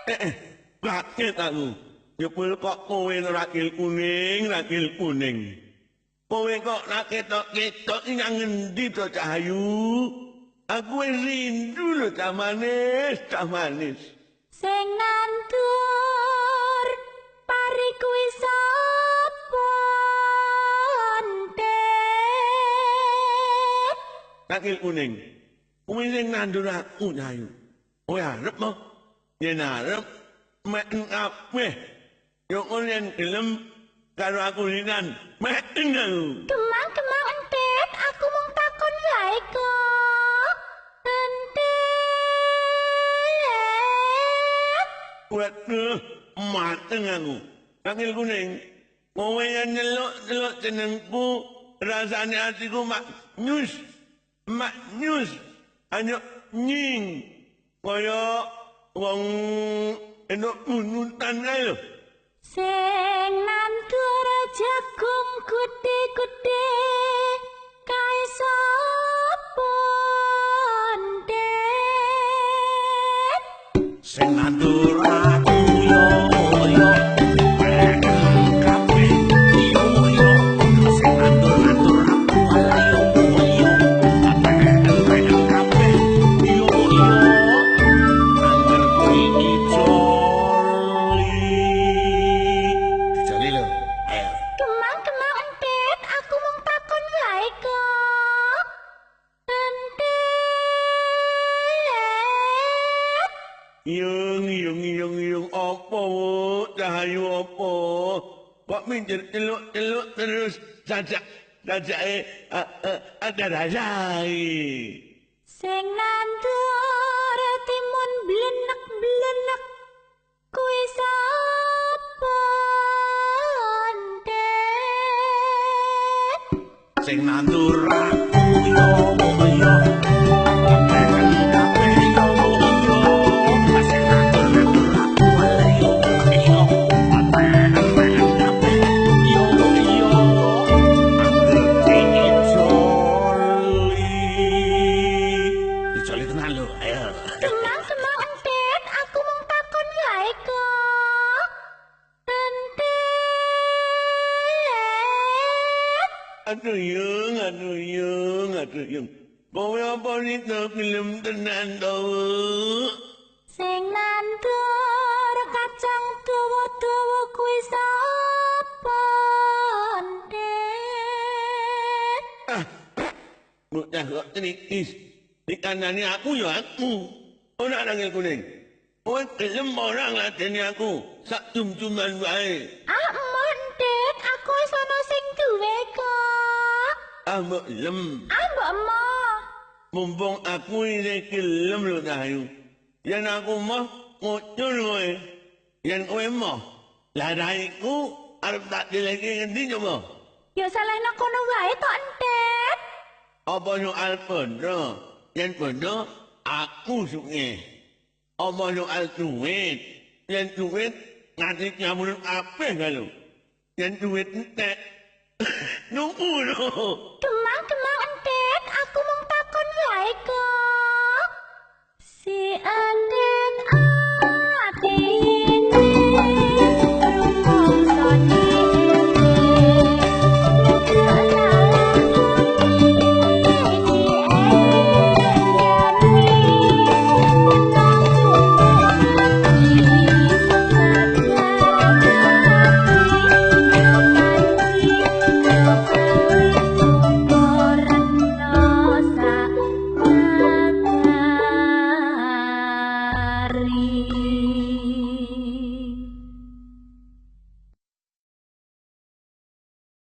Kaget aku. Jebul kok kowe rakil kuning, rakil kuning. Kowe kok ra ketok-ketok nang ngendi to Cahayu? Aku wis rindu lho cah manis, cah manis. Sing nandur pari kuwi sapa entet? Rakil kuning. Kuwi sing nandur aku Cahayu. Kowe arep mo? Yen arep mek kabeh. Yo kon yen gelem karo aku linan, mek aku. Kemang-kemang entet, aku mung takon wae kok. Entet. Waduh, mateng aku. Rakil kuning, kowe yen nyeluk-nyeluk jenengku, rasane atiku mak nyus, mak nyus, anyok nying. Kaya wong entuk unutan kae lho. Sing nandur jagung gede-gede kae sapa entet? Sing nandur aku yo yo kabeh yo yo sing nandur aku yo yo kabeh yo yo angger kuwi ijoli ijoli lho. Ayo. Kemang-kemang entet, aku mung takon wae kok. Entet. Yung yung yung yung apa wo? Cahayu apa? Kok minjer celuk-celuk terus sajak sajake ada rasai. Sing nandur timun blenek-blenek kuwi sapa entet? Sing nandur aku yo yo kabeh yo yo sing nandur aku yo yo kabeh yo yo angger ijoli ijoli tenan lho. Ayo. Kemang-kemang entet, aku mung takon wae kok. Entet. Aduh yung, aduh yung, aduh yung. Kowe apa nito gelem tenan to? Sing nandur kacang dawa-dawa kuwi sapa entet? Ah, bocah kok tritis. Dikandani aku ya aku. Ora nangil kuning. Kowe gelem ora ngladeni aku sak jum-juman wae. Ah, emoh entet, aku wis ana sing duwe kok. Ah, mbok lem. Ah, mbok emoh. Mumpung aku isih gelem lho Cahayu. Yen aku moh ngucul kowe. Yen kowe moh, lah raiku arep tak dileki ngendi coba? Ya salahno kono wae to entet. Apa soal bondo? Yen bondo aku suke. Apa soal duit? Yen duit nganti nyamur kabeh lho. Yen duit entek nunggu lho. Kemang-kemang entet, aku mung takon wae kok. Si